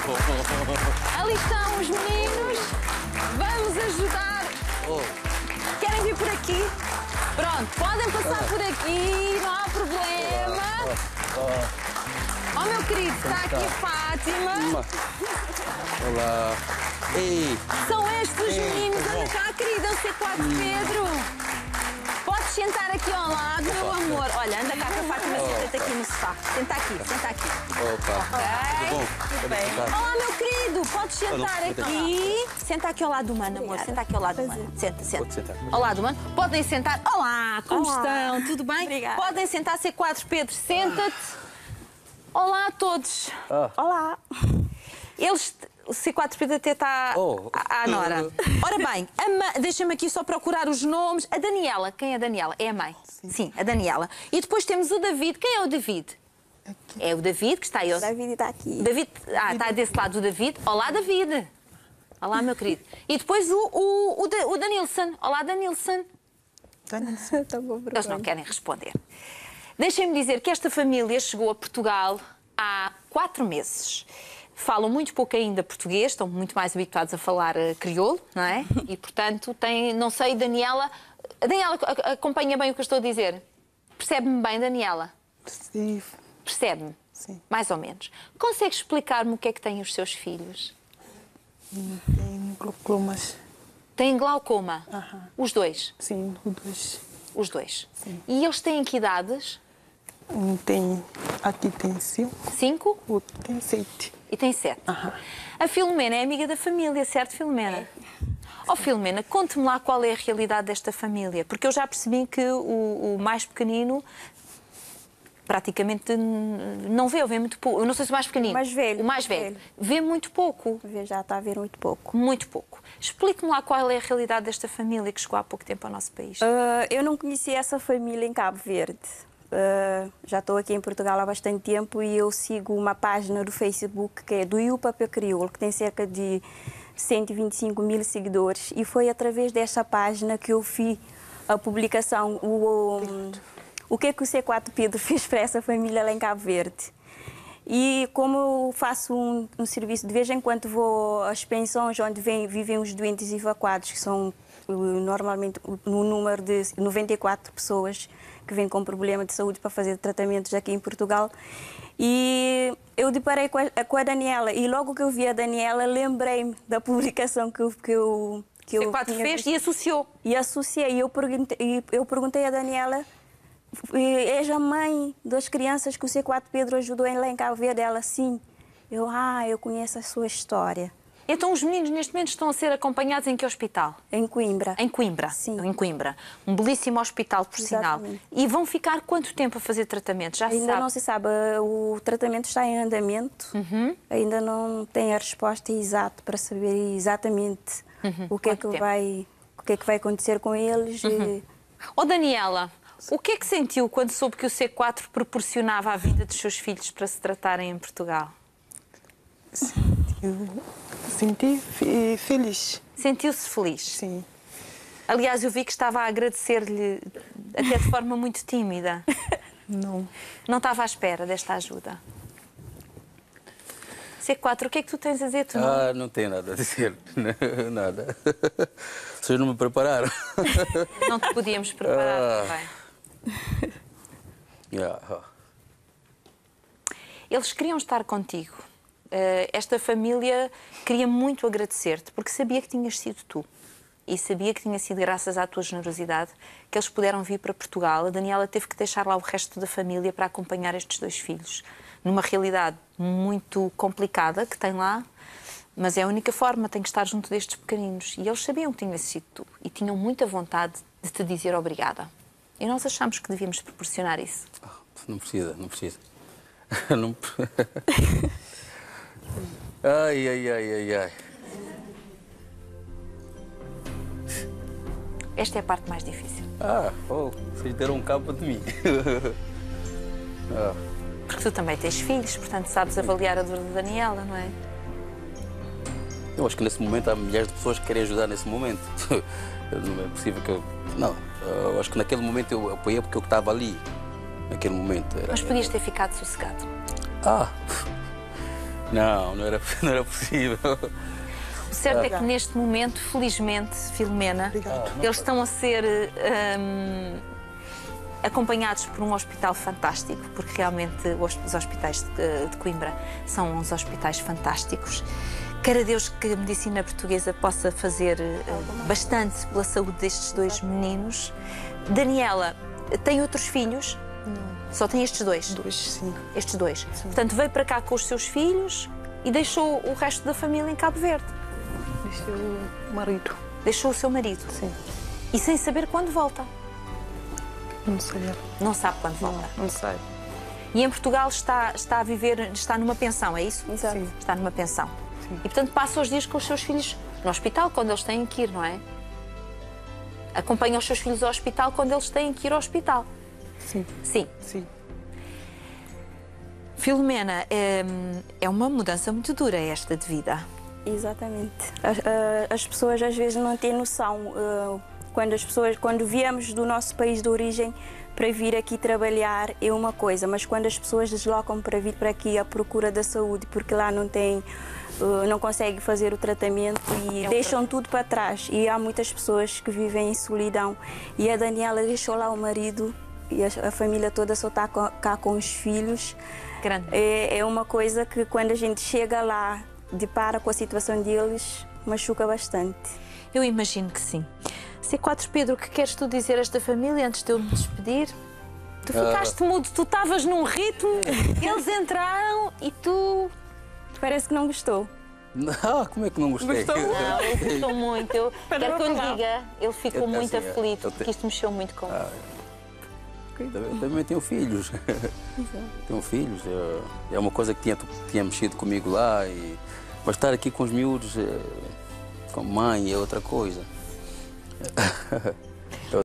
Ali estão os meninos. Vamos ajudar. Querem vir por aqui? Pronto, podem passar por aqui, não há problema. Oh, meu querido, está aqui a Fátima. Olá. Ei, São estes os Ei, meninos. tá Anda bom. cá, querida, o C4 Pedro. Podes sentar aqui ao lado, meu amor. Olha, anda cá que a Fátima senta-te aqui no sofá. Senta aqui, senta aqui. opa. Ok. Tudo bom? Tudo bem. Olá, meu querido, podes sentar Olá, aqui. Senta aqui ao lado do mano, amor. Senta aqui ao lado do mano. Senta, senta. Pode sentar. Ao lado do mano. Podem sentar. Olá, como Olá. estão? Tudo bem? Obrigada. Podem sentar, C4 Pedro, senta-te. Olá a todos. Olá. Eles. O C4 Pedro até está Oh. à, à Nora. Ora bem, a ma- deixa-me aqui só procurar os nomes. A Daniela, quem é a Daniela? É a mãe. Sim. a Daniela. E depois temos o David. Quem é o David? É o David que está aí. O David está aqui. David, ah, está desse lado o David. Olá, David. Olá, meu querido. E depois o Danilson. Olá, Danilson. Tá bom, Eles não querem responder. Deixem-me dizer que esta família chegou a Portugal há 4 meses. Falam muito pouco ainda português, estão muito mais habituados a falar crioulo, não é? E, portanto, têm, não sei, Daniela... A Daniela acompanha bem o que eu estou a dizer? Percebe-me bem, Daniela? Sim, Percebe-me? Sim. Mais ou menos. Consegue explicar-me o que é que têm os seus filhos? tem glaucomas. Têm glaucoma? Aham. Os dois? Sim, os dois. Os dois. Sim. E eles têm que idades? Um tem, aqui tem 5, 5 o outro tem 7. e tem 7. Aham. A Filomena é amiga da família, certo, Filomena? É. Oh, Filomena, conte-me lá qual é a realidade desta família, porque eu já percebi que o mais pequenino praticamente não vê, ou vê muito pouco. Eu não sei se o mais pequenino. O mais velho. O mais velho. Vê muito pouco. Já está a ver muito pouco. Muito pouco. Explique-me lá qual é a realidade desta família que chegou há pouco tempo ao nosso país. Eu não conhecia essa família em Cabo Verde. Já estou aqui em Portugal há bastante tempo e eu sigo uma página do Facebook que é do Iu Papel Crioulo, que tem cerca de 125 mil seguidores. E foi através desta página que eu vi a publicação, o que é que o C4 Pedro fez para essa família lá em Cabo Verde. E como eu faço um serviço, de vez em quando vou às pensões onde vivem os doentes evacuados, que são normalmente no número de 94 pessoas que vêm com problema de saúde para fazer tratamentos aqui em Portugal. E eu deparei com a Daniela e logo que eu vi a Daniela, lembrei-me da publicação que eu C4 tinha fez visto. e associou. E associei. E eu perguntei à Daniela, és a mãe das crianças que o C4 Pedro ajudou lá em Cabo Verde? Ela, sim. Eu conheço a sua história. Então os meninos neste momento estão a ser acompanhados em que hospital? Em Coimbra. Em Coimbra. Sim. Em Coimbra. Um belíssimo hospital, por sinal. Exatamente. E vão ficar quanto tempo a fazer tratamento? Já se Ainda sabe? não se sabe. O tratamento está em andamento. Ainda não tem a resposta exata para saber exatamente o que é Quanto que tempo? vai, o que é que vai acontecer com eles. Oh, Daniela, o que é que sentiu quando soube que o C4 proporcionava a vida dos seus filhos para se tratarem em Portugal? Eu senti feliz. Sentiu-se feliz? Sim. Aliás, eu vi que estava a agradecer-lhe até de forma muito tímida. Não. Não estava à espera desta ajuda. C4, o que é que tu tens a dizer? Tu não... Ah, não tenho nada a dizer. Nada. Vocês não me prepararam. Não te podíamos preparar também. Yeah. Eles queriam estar contigo. Esta família queria muito agradecer-te, porque sabia que tinhas sido tu. E sabia que tinha sido graças à tua generosidade que eles puderam vir para Portugal. A Daniela teve que deixar lá o resto da família para acompanhar estes dois filhos, numa realidade muito complicada que tem lá, mas é a única forma, tem que estar junto destes pequeninos. E eles sabiam que tinha sido tu e tinham muita vontade de te dizer obrigada. E nós achámos que devíamos proporcionar isso. Não precisa, não precisa. Não Ai, ai, ai, ai, ai. Esta é a parte mais difícil. Vocês deram um cabo de mim. Porque tu também tens filhos, portanto sabes avaliar a dor da Daniela, não é? Eu acho que nesse momento há milhares de pessoas que querem ajudar nesse momento. Não é possível que eu... Não, eu acho que naquele momento eu apoiei porque eu estava ali. Naquele momento. Era... Mas podias ter ficado sossegado. Não, não era, não era possível. O certo é que neste momento, felizmente, Filomena, Obrigado. eles estão a ser acompanhados por um hospital fantástico, porque realmente os hospitais de Coimbra são uns hospitais fantásticos. Queira Deus que a medicina portuguesa possa fazer bastante pela saúde destes dois meninos. Daniela, tem outros filhos? Não. Só tem estes dois? Dois, sim. Estes dois. Portanto, veio para cá com os seus filhos e deixou o resto da família em Cabo Verde. Deixou o marido. Deixou o seu marido? Sim. E sem saber quando volta? Não sei. Não sabe quando volta? Não, não sei. E em Portugal está a viver, está numa pensão, é isso? Exato. Sim. Está numa pensão. Sim. E, portanto, passa os dias com os seus filhos no hospital, quando eles têm que ir, não é? Acompanha os seus filhos ao hospital quando eles têm que ir ao hospital. Sim. Sim. Sim. Filomena, é uma mudança muito dura esta de vida. Exatamente. As pessoas às vezes não têm noção. Quando viemos do nosso país de origem para vir aqui trabalhar é uma coisa, mas quando as pessoas deslocam para vir para aqui à procura da saúde, porque lá não têm, não conseguem fazer o tratamento e deixam tudo para trás. E há muitas pessoas que vivem em solidão. E a Daniela deixou lá o marido e a família toda só está cá com os filhos. Grande. É uma coisa que quando a gente chega lá, depara com a situação deles, machuca bastante. Eu imagino que sim. C4 Pedro, o que queres tu dizer a esta família antes de eu me despedir? Tu ficaste mudo, tu estavas num ritmo, eles entraram e tu... Parece que não gostou. Não, como é que não gostei? Gostou? Não, ele gostou muito. Eu quero que eu lhe diga, ele ficou muito aflito, porque isto mexeu muito com ele. Eu também tenho filhos. Tenho filhos. É uma coisa que tinha mexido comigo lá. Mas estar aqui com os miúdos, com a mãe, é outra coisa.